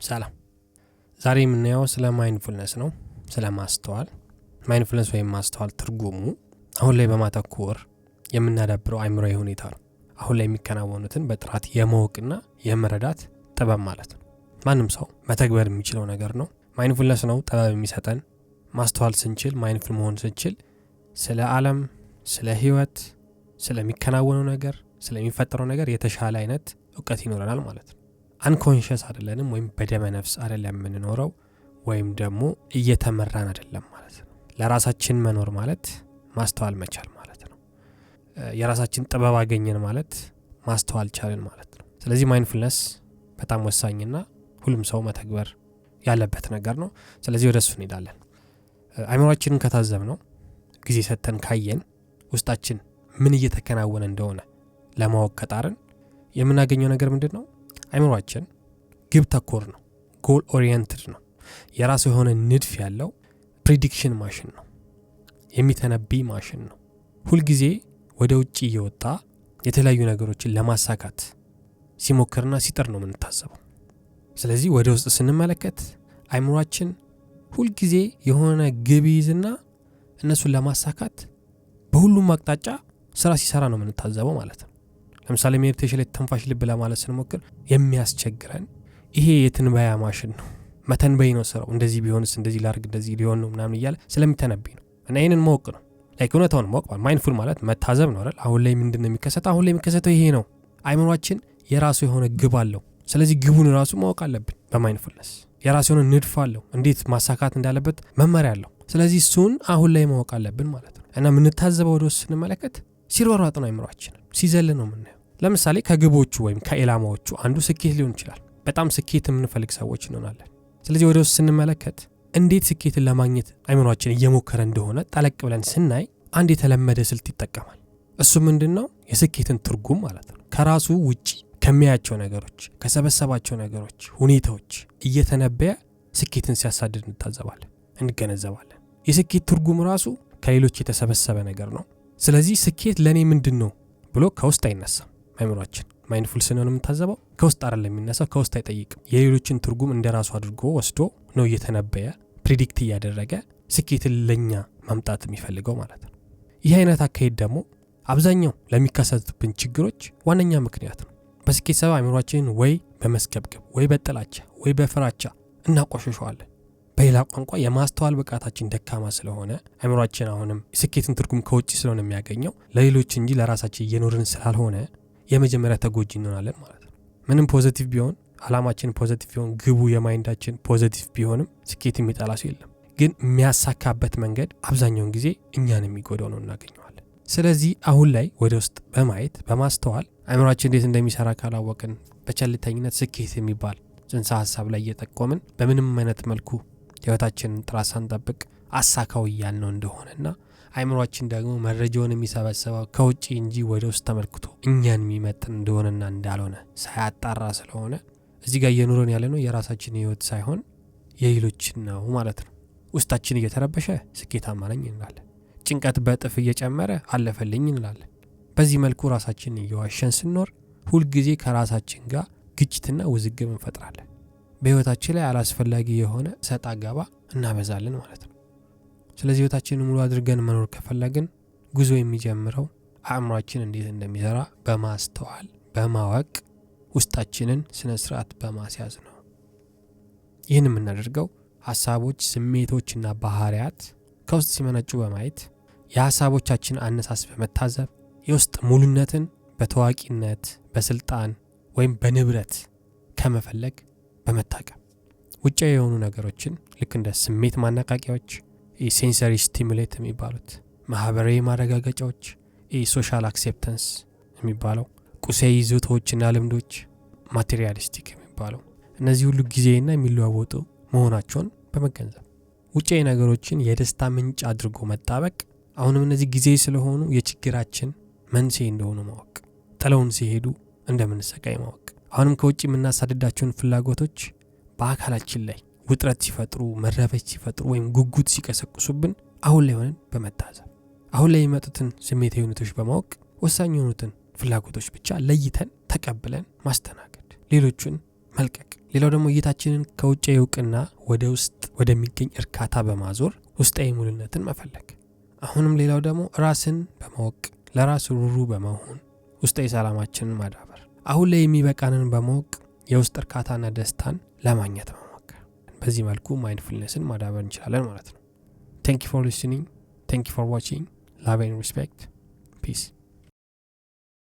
ሰላም። ዛሬ የምናየው ስለ mindfulness ነው፣ ስለ ማስተዋል። Mindfulness ወይም ማስተዋል ትርጉሙ አሁን ላይ በማተኮር የምናዳብረው አይምሮዊ ሁኔታ ነው። አሁን ላይ የሚከናወኑትን በጥራት የማወቅና የመረዳት ጥበብ ማለት ነው። ማንም ሰው መተግበር የሚችለው ነገር ነው። Mindfulness ነው ጥበብ የሚሰጠን። ማስተዋል ስንችል፣ mindful መሆን ስንችል ስለ ዓለም፣ ስለ ህይወት፣ ስለሚከናወነው ነገር፣ ስለሚፈጠረው ነገር የተሻለ አይነት እውቀት ይኖረናል ማለት ነው። Unconscious አይደለንም፣ ወይም በደመ ነፍስ አይደለም የምንኖረው፣ ወይም ደግሞ እየተመራን አይደለም ማለት ነው። ለራሳችን መኖር ማለት ማስተዋል መቻል ማለት ነው። የራሳችን ጥበብ አገኘን ማለት ማስተዋል ቻልን ማለት ነው። ስለዚህ mindfulness በጣም ወሳኝና ሁሉም ሰው መተግበር ያለበት ነገር ነው። ስለዚህ ወደ እሱ እንሄዳለን። አይምሯችንን ከታዘብነው፣ ጊዜ ሰጥተን ካየን፣ ውስጣችን ምን እየተከናወነ እንደሆነ ለማወቅ ከጣርን የምናገኘው ነገር ምንድን ነው? አይምሯችን ግብ ተኮር ነው። Goal oriented ነው። የራሱ የሆነ ንድፍ ያለው prediction machine ነው። የሚተነብይ ማሽን ነው። ሁልጊዜ ወደ ውጭ እየወጣ የተለያዩ ነገሮችን ለማሳካት ሲሞክርና ሲጥር ነው የምንታዘበው። ስለዚህ ወደ ውስጥ ስንመለከት አይምሯችን ሁልጊዜ የሆነ ግብ ይይዝና እነሱን ለማሳካት በሁሉም አቅጣጫ ስራ ሲሰራ ነው የምንታዘበው ማለት ነው። ለምሳሌ meditation ላይ ትንፋሽ ልብ ለማለት ስንሞክር የሚያስቸግረን ይሄ የትንበያ ማሽን ነው። መተንበይ ነው ስራው። እንደዚህ ቢሆንስ፣ እንደዚህ ላርግ፣ እንደዚህ ሊሆን ነው ምናምን እያለ ስለሚተነብይ ነው። እና ይህንን ማወቅ ነው፣ like እውነታውን ማወቅ። Mindful ማለት መታዘብ ነው አይደል? አሁን ላይ ምንድን ነው የሚከሰተው? አሁን ላይ የሚከሰተው ይሄ ነው። አይምሯችን የራሱ የሆነ ግብ አለው። ስለዚህ ግቡን ራሱ ማወቅ አለብን በ mindfulness። የራሱ የሆነ ንድፍ አለው። እንዴት ማሳካት እንዳለበት መመሪያ አለው። ስለዚህ እሱን አሁን ላይ ማወቅ አለብን ማለት ነው። እና የምንታዘበው ወደ ውስጥ ስንመለከት ሲሯሯጥ ነው አይምሯችን፣ ሲዘል ነው የምናየው። ለምሳሌ ከግቦቹ ወይም ከኢላማዎቹ አንዱ ስኬት ሊሆን ይችላል። በጣም ስኬት የምንፈልግ ሰዎች እንሆናለን። ስለዚህ ወደ ውስጥ ስንመለከት እንዴት ስኬትን ለማግኘት አይምሯችን እየሞከረ እንደሆነ ጠለቅ ብለን ስናይ አንድ የተለመደ ስልት ይጠቀማል። እሱ ምንድን ነው? የስኬትን ትርጉም ማለት ነው። ከራሱ ውጪ ከሚያያቸው ነገሮች፣ ከሰበሰባቸው ነገሮች፣ ሁኔታዎች እየተነበየ ስኬትን ሲያሳድድ እንታዘባለን፣ እንገነዘባለን። የስኬት ትርጉም ራሱ ከሌሎች የተሰበሰበ ነገር ነው። ስለዚህ ስኬት ለእኔ ምንድን ነው ብሎ ከውስጥ አይነሳም። አይምሯችን mindful ስንሆን የምታዘበው ከውስጥ አይደለም የሚነሳው፣ ከውስጥ አይጠይቅም። የሌሎችን ትርጉም እንደ ራሱ አድርጎ ወስዶ ነው እየተነበየ፣ predict እያደረገ ስኬትን ለኛ ማምጣት የሚፈልገው ማለት ነው። ይህ አይነት አካሄድ ደግሞ አብዛኛው ለሚከሰቱብን ችግሮች ዋነኛ ምክንያት ነው። በስኬት ሰበብ አይምሯችንን ወይ በመስገብገብ፣ ወይ በጥላቻ፣ ወይ በፍራቻ እናቆሽሸዋለን። በሌላ ቋንቋ የማስተዋል ብቃታችን ደካማ ስለሆነ፣ አይምሯችን አሁንም ስኬትን ትርጉም ከውጭ ስለሆነ የሚያገኘው፣ ለሌሎች እንጂ ለራሳችን እየኖርን ስላልሆነ የመጀመሪያ ተጎጂ እንሆናለን ማለት ነው። ምንም positive ቢሆን፣ አላማችን positive ቢሆን፣ ግቡ የ mind ኣችን positive ቢሆንም ስኬት የሚጠላ ሰው የለም። ግን የሚያሳካበት መንገድ አብዛኛውን ጊዜ እኛን የሚጎዳው ነው እናገኘዋለን። ስለዚህ አሁን ላይ ወደ ውስጥ በማየት፣ በማስተዋል አእምሯችን እንዴት እንደሚሰራ ካላወቅን በቸልተኝነት ስኬት የሚባል ጽንሰ ሀሳብ ላይ እየጠቆምን በምንም አይነት መልኩ ህይወታችንን ጥራት ሳንጠብቅ አሳካው እያልነው እንደሆነና አይምሯችን ደግሞ መረጃውን የሚሰበስበው ከውጭ እንጂ ወደ ውስጥ ተመልክቶ እኛን የሚመጥን እንደሆነና እንዳልሆነ ሳያጣራ ስለሆነ እዚህ ጋር እየኖረን ያለ ነው የራሳችን ህይወት ሳይሆን የሌሎችን ነው ማለት ነው። ውስጣችን እየተረበሸ ስኬታማ ነኝ እንላለን። ጭንቀት በእጥፍ እየጨመረ አለፈልኝ እንላለን። በዚህ መልኩ ራሳችንን እየዋሸን ስንኖር ሁልጊዜ ከራሳችን ጋር ግጭትና ውዝግብ እንፈጥራለን። በህይወታችን ላይ አላስፈላጊ የሆነ ሰጣ ገባ እናበዛለን ማለት ነው። ስለዚህ ህይወታችንን ሙሉ አድርገን መኖር ከፈለግን ጉዞ የሚጀምረው አእምሯችን እንዴት እንደሚሰራ በማስተዋል፣ በማወቅ፣ ውስጣችንን ስነ ስርዓት በማስያዝ ነው። ይህን የምናደርገው ሀሳቦች፣ ስሜቶችና ባህሪያት ከውስጥ ሲመነጩ በማየት፣ የሀሳቦቻችን አነሳስ በመታዘብ፣ የውስጥ ሙሉነትን በታዋቂነት፣ በስልጣን ወይም በንብረት ከመፈለግ በመታቀብ፣ ውጫዊ የሆኑ ነገሮችን ልክ እንደ ስሜት ማነቃቂያዎች፣ sensory stimulate የሚባሉት፣ ማህበራዊ ማረጋገጫዎች፣ social acceptance የሚባለው፣ ቁሳዊ ይዞታዎችና ልምዶች፣ materialistic የሚባለው፣ እነዚህ ሁሉ ጊዜና የሚለዋወጡ መሆናቸውን በመገንዘብ፣ ውጫዊ ነገሮችን የደስታ ምንጭ አድርጎ መጣበቅ አሁንም እነዚህ ጊዜ ስለሆኑ የችግራችን መንስኤ እንደሆኑ ማወቅ፣ ጥለውን ሲሄዱ እንደምንሰቃይ ማወቅ፣ አሁንም ከውጭ የምናሳድዳቸውን ፍላጎቶች በአካላችን ላይ ውጥረት ሲፈጥሩ፣ መረበሽ ሲፈጥሩ ወይም ጉጉት ሲቀሰቅሱብን አሁን ላይ ሆነን በመታዘብ፣ አሁን ላይ የሚመጡትን ስሜታዊ ሁኔታዎች በማወቅ ወሳኝ የሆኑትን ፍላጎቶች ብቻ ለይተን ተቀብለን ማስተናገድ፣ ሌሎቹን መልቀቅ። ሌላው ደግሞ እይታችንን ከውጫዊ እውቅና ወደ ውስጥ ወደሚገኝ እርካታ በማዞር ውስጣዊ ሙሉነትን መፈለግ። አሁንም ሌላው ደግሞ ራስን በማወቅ፣ ለራስ ሩሩ በመሆን ውስጣዊ ሰላማችንን ማዳበር፣ አሁን ላይ የሚበቃንን በማወቅ የውስጥ እርካታና ደስታን ለማግኘት መሞከር። በዚህ መልኩ mindfulness ን ማዳበር እንችላለን ማለት ነው። Thank you for listening. Thank you for watching. Love and respect. Peace.